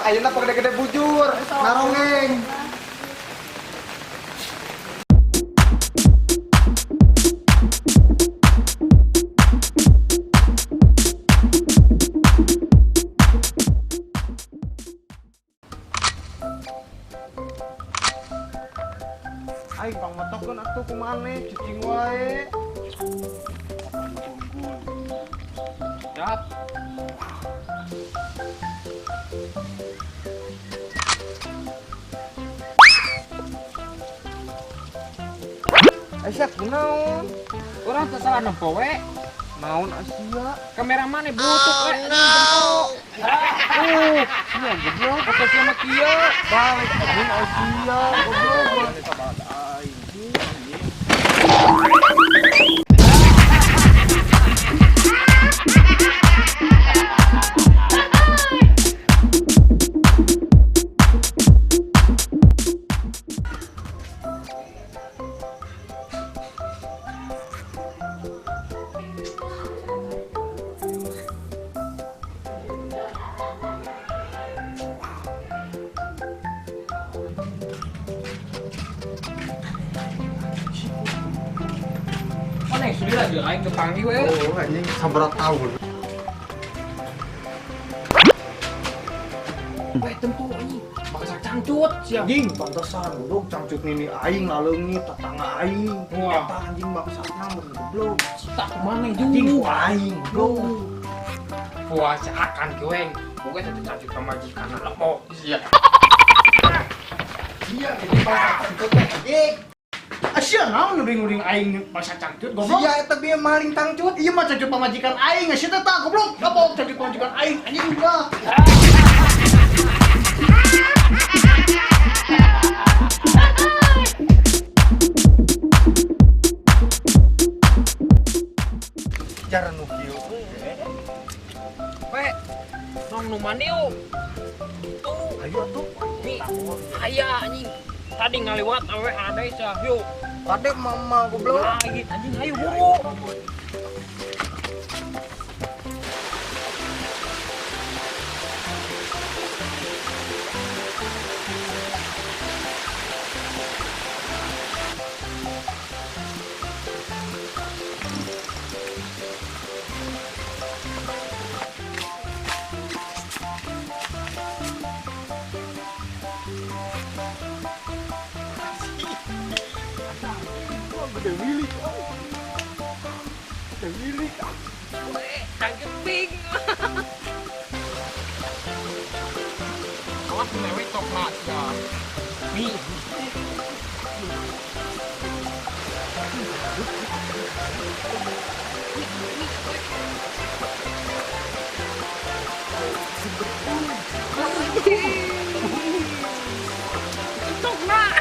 Ayeuna pagede-gede bujur. Narongeng. Aing pangmotokeun atuh ku maneh cicing wae. Siap. Aisyah kunaon? Urang teu salah nempo we. Naon Asia? Kamera mana butut we. Oh, sia goblok. Foto sia mah kieu. Balik anjing Asia, goblok. Mana yang sudah lah aing kepanggih we. Oh, anjing sabaraha tahun. Weh tempo anjing. Bangsa cangcut sia. Anjing, pantesan goblok cangcut nini aing laleungit tetangga aing. Wah. Eta anjing bangsatna mun goblok. Tak mana Anjing jeung. ku aing goblok. Wah, akan kowe. Boga teh cangcut pamajikan lepok sia. Iya, jadi bangsa cangcut teh anjing. Asia naon nuring-nuring aing bangsa cangcut goblok. Sia eta bieu maling tangcut. Iya mah cangcut pamajikan aing, sia teh tah goblok. Goblok cangcut pamajikan aing anjing lah. Cara nu kieu. We. Nong nu mandi yuk. Tuh. Ayo atuh. Nih, aya anjing. Tadi ngaliwat awe ada sia. Yuk. Kadek mama goblok. Nah, anjing ayo buru. Gede milik. Gede milik. Weh, cangcut ping. Awas lewe coklat ya. Nih. Coklat.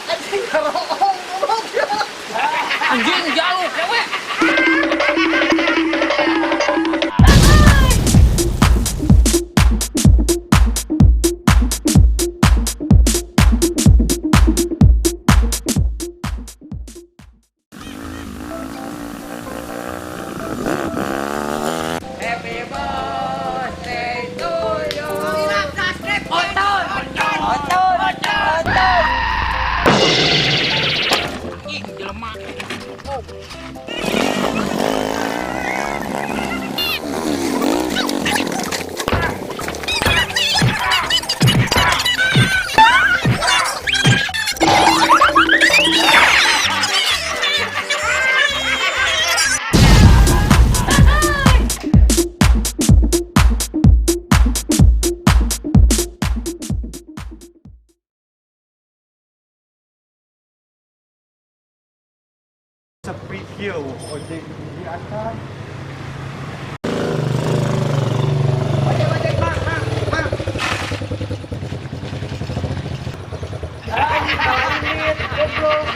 Anjing karoong goblok ya. Anjing jaluk lewe. Happy birthday to you. Oton, oton, oton, oton. Ih, jelema. Oh. Sepi kieu ojek di atas. Ojek ojek mang mang mang. Anjing laleungit goblok.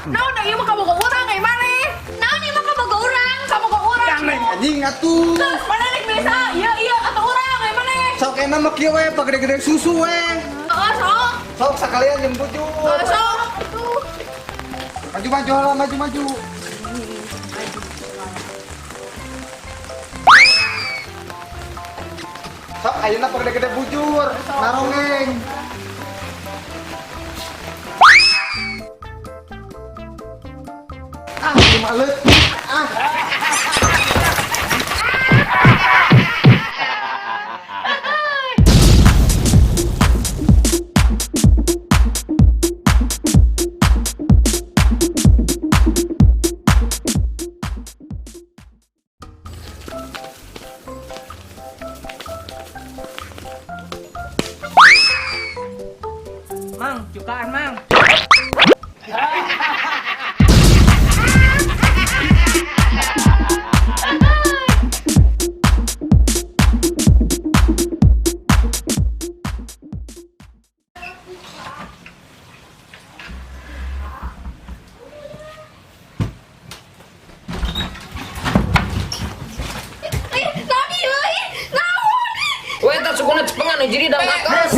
Naon da ieu mah kabogoh urang ai maneh? Naon ieu mah kabogoh urang? Kabogoh urang. Anjing atuh. Terus maneh rek milih saha? Iya iya atau urang ai maneh? Sok enak mah kieu we pagede-gede susu we. Heeh, sok. Sok sakalian jeung bujur. Heeh, sok. Tuh. Maju maju lah maju maju. Sok ayeuna pagede-gede bujur, narongeng. Ah, lima leutik. Ah. Mang, cukaan mang. Ih, naon ieu? Ih, naon? We eta sukuna cepengan jadi dah makan.